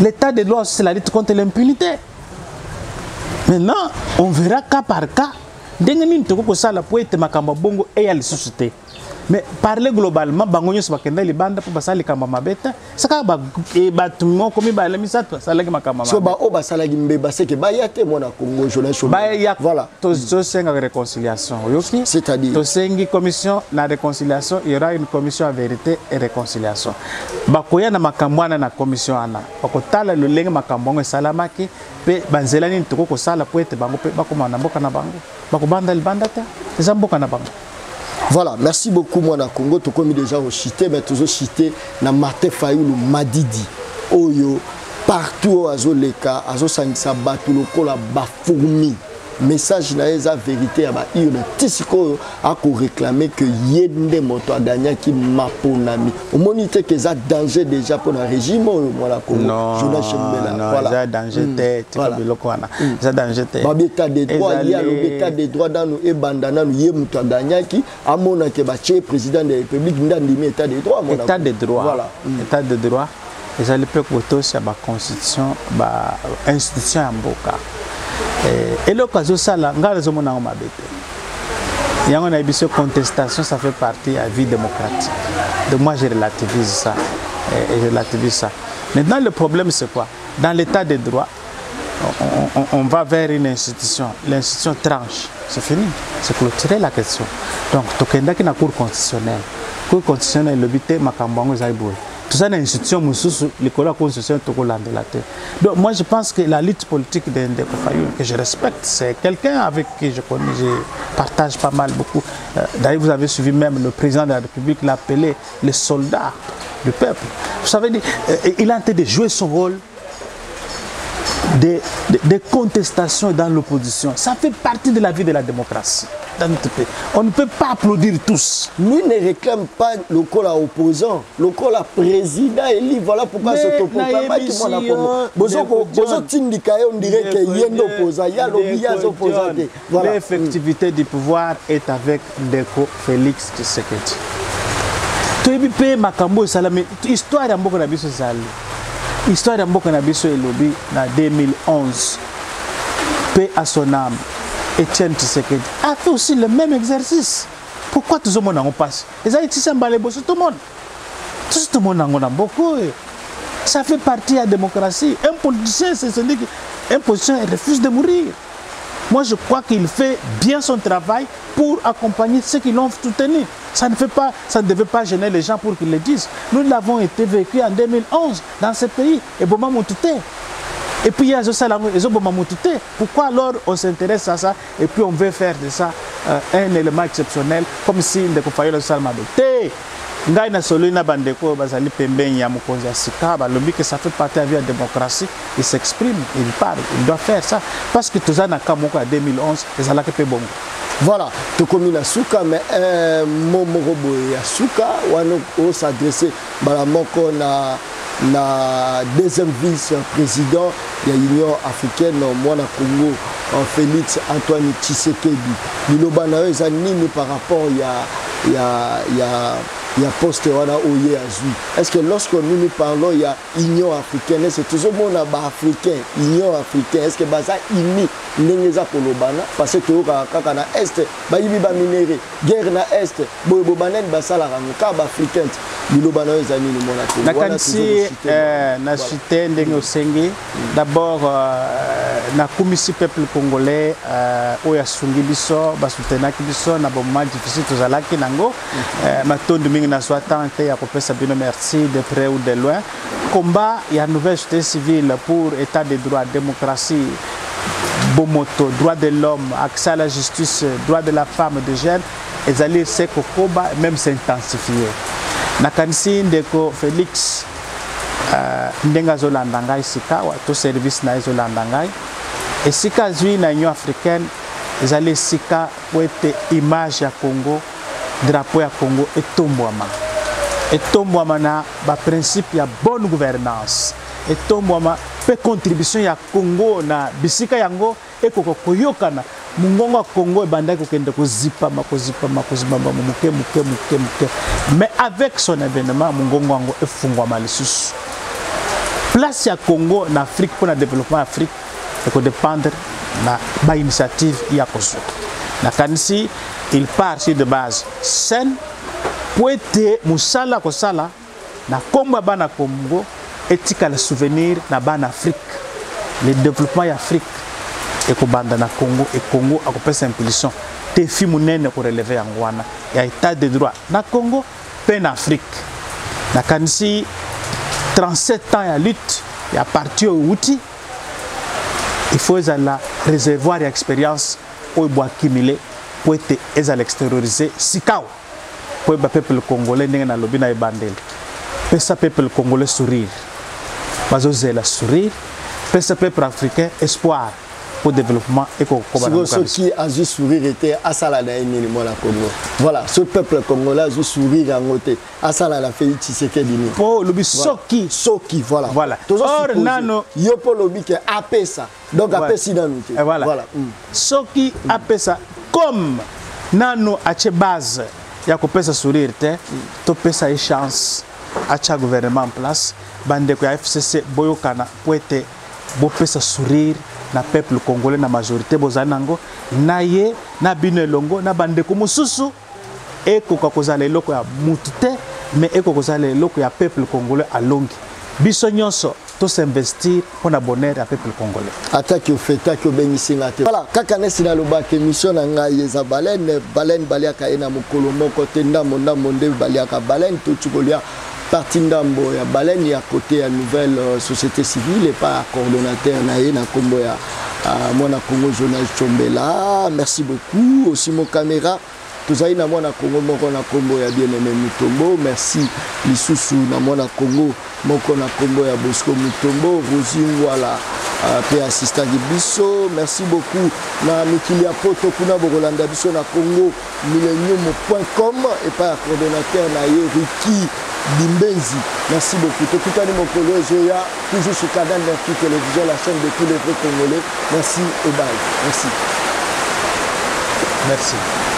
L'état de droit, c'est la lutte contre l'impunité. Maintenant, on verra cas par cas ndenge nini tokoki kosala po ete makambo ya bongo eya lisusu te. Mais parler globalement, bango nyonso bakenda libanda mpo basala likambo ya mabe te. Eza kaka bato moko, mibale, misato basalaki makambo. So baoyo basalaki mbeba seke baya te, mwana Congo Jonas? Baya. Voilà, tosengaka réconciliation, oyoki? C'est-à-dire? Tosengi commission na réconciliation. Il y aura une commission ya vérité et réconciliation. Bakoya na makambo wana na commission wana, bakotala lolenge makambo yango esalamaki mpe banzela nini tokoki kosala po ete bango mpe bakoma na mboka na bango. Bakobanda libanda te, eza mboka na bango. Voilà, merci beaucoup mwana Congo. Tokomi déjà kochuter, mais tozochuter na Martin Fayulu Madidi oyo partout oyo azoleka azosangisa bato lokola bafourmi. Message na ye eza vérité ya baurne. Ti sikoyo akoréclame ke ye nde moto aganyaki maponami. Omoni te ke eza danger déjà mpo na régime oyo, mwana Congo Jonas Mbela? Voilà, eza danger te. Tika biloko wana, eza danger te. Babi état de droit, ye alobi état de droit nanu ebanda nanu. Ye moto aganyaki, amonake batie président de la République nde andimi état de droit. État de droit, voilà. État de droit ezali mpe kotosa baconstitution, bainstitution ya mboka. Eloko azosala, ngai nazomona yango mabe te. Yango nayebi biso, contestation, ça fait partie ya vie démocratique. Donc moi, je relativise ça et je relativise ça. Maintenant, le problème, c'est quoi? Dans l'état de droit, on va vers une institution, l'institution tranche, c'est fini, c'est clôturé la question. Donc tokendaki na Cour constitutionnelle. Cour constitutionnelle elobi te makambo yango ezali boye. Toza na institution mosusu likolo ya constitution, tokolandela te. Donc moi, je pense que la lutte politique de Ndeko Fayulu, que je respecte, c'est quelqu'un avec qui je connais, je partage pas mal beaucoup. D'ailleurs, vous avez suivi, même le président de la République l'appelait le soldat du peuple. Vous savez, il est en train de jouer son rôle de contestation dans l'opposition. Ça fait partie de la vie de la démocratie dans notre pays. On ne peut pas applaudir tous. Lui ne réclame pas lokola opposant, lokola président élu. Voilà pourquoi s'autoproclame mwana Congo. Bozotindika ye, on dirait que ye nde opposant. Ya lobi ye aza opposant te. Voilà. L'effectivité du pouvoir est avec Ndeko Félix Tshisekedi. Toyebi mpe makambo esalami. Histoire ya mboka na biso ezali, histoire ya mboka na biso elobi na 2011, paix à son âme, Etienne Tshisekedi a fait aussi le même exercice. Pourquoi tozomona yango mpasi? Ezali tisa mbala liboso tomona, tosi tomona yango na mboka oyo. Ça fait partie ya démocratie. Un politicien, c'est celui qui, un politicien, refuse de mourir. Moi, je crois qu'il fait bien son travail pour accompagner ceux qui l'ont soutenu. Ça ne devait pas gêner les gens pour qu'ils le disent. Nous l'avons été vécu en 2011 dans ce pays. Et Boma moto te. Et puis il y a Boma moto te. Pourquoi alors on s'intéresse à ça et puis on veut faire de ça un élément exceptionnel, comme si Ndeko Fayulu asala mabe te? Ngai nasololi na bandeko oyo bazali pembeni ya mokonzi ya sika, balobi que ça fait partie ya vie ya démocratie. Il s'exprime, il parle, il doit faire ça parce que toza na cas moko ya 2011, ezalaki mpe bongo. Voilà, tokomi na suka, mais un mot moko boye ya suka wana os'adresse mbala moko na deuxième vice-président ya Union africaine, mwana Congo Félix Antoine Tshisekedi. Liloba na yo eza nini par rapport ya poste wana oyo ye azwi? Est ce que lorsque nous nous parlons ya Union africaine, est ce que tozomona baafricain, Union africaine, est ce que baza uni ndenge eza kolobana? Parce que toyokaka kaka na Est bayibi baminerais, guerre na Est, boye bo banani basalaka yango? Kaka baafricain te. Liloba na yo eza nini, mwana Congo? Nakanisi na chute ndenge osengi, d'abord nakumisi peuple congolais oyo asungi biso, basoutenaki biso na bamoment difficile tozalaki nango. Matondo mingi. Nazwa temps te ya kopesa bino merci de près ou de loin. Combat ya nouvelle société civile pour état de droit, démocratie, bomoto, droit de l'homme, accès à la justice, droit de la femme, de jeunes, ezali se kokoba, même s'intensifier. Nakanisi ndeko Félix, ndenge azolanda ngai sika to service na ye ezolanda ngai, esika azwi na Union africaine ezali esika po ete image ya Congo, drapeau ya Congo etombwama, etombwama na baprincipe ya bonne gouvernance, etombwama mpe contribution ya Congo na bisika yango ekoka koyokana. Mongongo ya Congo ebandaki kokende kozipama, kozipama, kozipama moke moke moke moke, mais avec son événement mongongo yango efungwama lisusu. Place ya Congo na Afrique mpo na développement ya Afrique ekodépendre na bainitiative ya kozwa. Nakanisi il part sur de base saine po ete mosala kosala na nkombo ya bana Congo etikala souvenir na bana Afrique. Le développement ya Afrique ekobanda na Congo e Congo akopesa impulsion, défi monene korelever yango wana ya état de droit na Congo mpe na Afrique. Nakanisi 37 ans ya lutte ya parti oyo euti, il faut ezala réservoir ya expérience oyo boaccumule po ete ezala extériorisé sikawa po yeba peuple congolais. Ndenge nalobi na ebandeli, pesa peuple congolais sourire, bazozela sourire. Pesa peuple africain espoir po développement ekokoba. Na soki azwi sourire te, asala na ye nini, mwana Congo? Voilà, ce peuple congolais azwi sourire yango te, asala na Félix Tshisekedi nini? Mpo olobi soki. Soki, voilà. Voilà. Or nano yo mpo olobi ke apesa, donc apesi nanu te. Voilà, voilà. Soki apesa, comme nano atie base ya kopesa sourire te, topesa ye chance atia gouvernement en place. Bandeko ya FCC, boyokana po ete bopesa sourire na peuple congolais na majorité bozali nango na ye na bino elongo na bandeko mosusu. Ekoka kozala eloko ya mutu te, mais ekoka kozala eloko ya peuple congolais. Alongi, biso nyonso tosinvestir mpo na bonheur ya peuple congolais. Ataki ofetaki, obengisi nga te. Voilà, kaka nesi nalobaka, émission na ngai eza baleine. Baleine baliaka ye na mokolo moko te, ndambo ndambo nde baliaka baleine. Toti kolia parti ndambo ya baleine ya côté ya nouvelle société civile epa ya coordonnateur na ye na nkombo ya mwana Congo Jonas Chombela. Merci beaucoup aussi. Mo caméra tozali na mwana Congo moko na nkombo ya Bien-Aimé Mutombo. Merci lisusu na mwana Congo moko na nkombo ya Bosco Mutombo, Rosi Ngwala mpe assistaki biso. Merci beaucoup na mikili ya poto kuna bokolanda biso na congo millennium.com epai ya coordonnateur na ye Riki Bimbenzi. Merci beaucoup. Tokutani mokolo ezoya, toujours sur Canal 28 Télévision, la chaîne de tous les vrais Congolais. Merci et bye. Merci. Merci.